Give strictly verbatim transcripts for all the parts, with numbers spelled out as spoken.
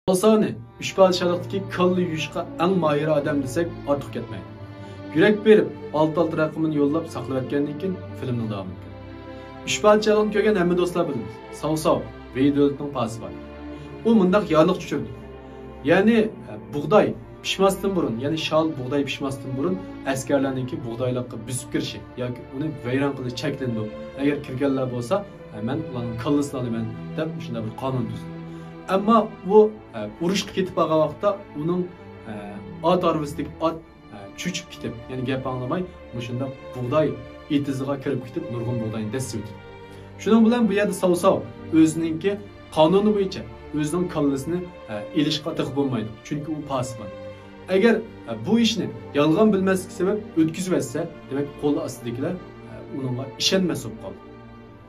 ساۋساۋنى ئۈچ پادىشاھلىقتىكى كاللا يۇيۇشقا ئەڭ ماھىر ئادەم دېسەك ئارتۇق كەتمەيدۇ. يۈرەك بېرىپ، ئالتە ئالتە رەقىمىنى يوللاپ ساقلىۋەتكەندىن كېيىن فىلىمنىڭ داۋامى كېلىدۇ. ئۈچ پادىشاھلىقنى كۆرگەن ھەممە دوستلار بىلىمىز. ساۋساۋ، ۋېي دۆلىتىنىڭ پاسىبانى. ئۇ مۇنداق يارلىق چۈشۈردى. يەنى، ئە، بۇغداي پىشماستىن بۇرۇن، يەنى شال بۇغداي پىشماستىن بۇرۇن ئەسكەرلەرنىڭكى بۇغدايلىققا بۆسۈپ كىرىشى ياكى ئۇنى ۋەيران قىلىش چەكلىنىدۇ. ئەگەر كىرگەنلەر بولسا، ئە، مەن ئۇلارنىڭ كاللىسىنى ئالىمەن دەپ مۇشۇنداق بىر قانۇن تۈزدى. ئەمما ئۇ، ئە، ئۇرۇشقا كېتىپ بارغان ۋاقىتتا ئۇنىڭ، ئە، ئات ھارۋىسىدىكى ئات، ئە، چۆچۈپ كېتىپ، يەنى گەپ ئاڭلىماي مۇشۇنداق بۇغداي ئېتىزىغا كىرىپ كېتىپ نۇرغۇن بۇغداينى دەسسىۋېتىدۇ. شۇنىڭ بىلەن بۇ يەردە ساۋساۋ ئۆزىنىڭكى قانۇنى بويىچە ئۆزىنىڭ كاللىسىنى، ئە، ئېلىشقا تېخى بولمايدۇ، چۈنكى ئۇ پاسىبان. ئەگەر، ئە، بۇ ئىشنى يالغان بىلمەسلىك سەۋەب ئۆتكۈزۈۋەتسە، دېمەك، قول ئاستىدىكىلەر، ئە، ئۇنىڭغا ئىشەنمەس بولۇپ قالىدۇ.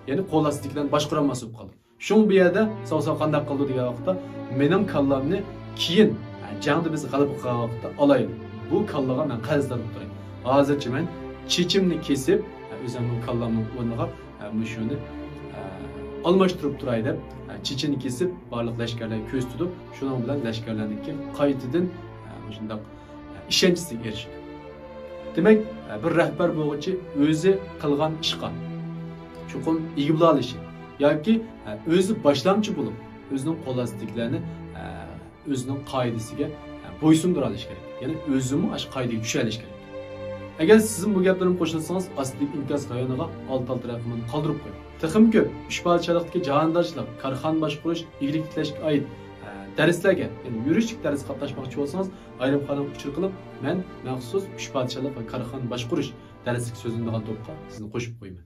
يەنى قول ئاستىدىكىلەرنى باشقۇرالماس بولۇپ قالىدۇ. شۇڭا بۇ يەردە ساۋساۋ قانداق قىلىدۇ دېگەن ۋاقىتتا، مېنىڭ كاللامنى كېيىن، ئە، جەڭدە بىز غەلىبە قىلغان ۋاقىتتا ئالايلى. بۇ كاللىغا مەن قەرزدار بولۇپ تۇراي. ھازىرچە مەن چېچىمنى كېسىپ، ئە، ئۆزۈمنىڭ كاللامنىڭ ئورنىغا، ئە، مۇشۇنى، ئە، ئالماشتۇرۇپ تۇراي دەپ، ئە، چېچىنى كېسىپ، بارلىق لەشكەرلەرگە كۆرسىتىدۇ. شۇنىڭ بىلەن لەشكەرلەرنىڭكى قايتىدىن، ئە، مۇشۇنداق، ئە، ئىشەنچىسىگە ئېرىشىدۇ. دېمەك، ئە، بىر رەھبەر بولغۇچى ئۆزى قىلغان ئىشقا چوقۇم ئىگە بولالىشى ياكى، ئە، ئۆزى باشلامچى بولۇپ، ئۆزىنىڭ قول ئاستىدىكىلەرنى، ئە، ئۆزىنىڭ قائىدىسىگە، ئە، بويسۇندۇرالىشى كېرەك. يەنى ئۆزىمۇ ئاشۇ قائىدىگە چۈشەلىشى كېرەك. ئەگەر سىزمۇ بۇ گەپلىرىمنى قوشۇلسىڭىز، ئاستىدىكى ئىنكاس رايونىغا ئالتە ئالتە رەقىمىنى قالدۇرۇپ قويۇڭ. تېخىمۇ كۆپ ئۈچ پادىشاھلىقتىكى جاھاندارچىلىق، كارخانا باشقۇرۇش، ئىگىلىك تىكلەشكە ئائىت، ئە، دەرسلەرگە، يەنى يۈرۈشلۈك دەرسكە قاتناشماقچى بولسىڭىز، ئايرىم قانالغا ئۇچۇر قىلىپ، مەن مەخسۇس ئۈچ پادىشاھلىق ۋە كارخانا باشقۇرۇش دەرسلىك سۆزلىنىدىغان توپقا سىزنى قوشۇپ قويىمەن.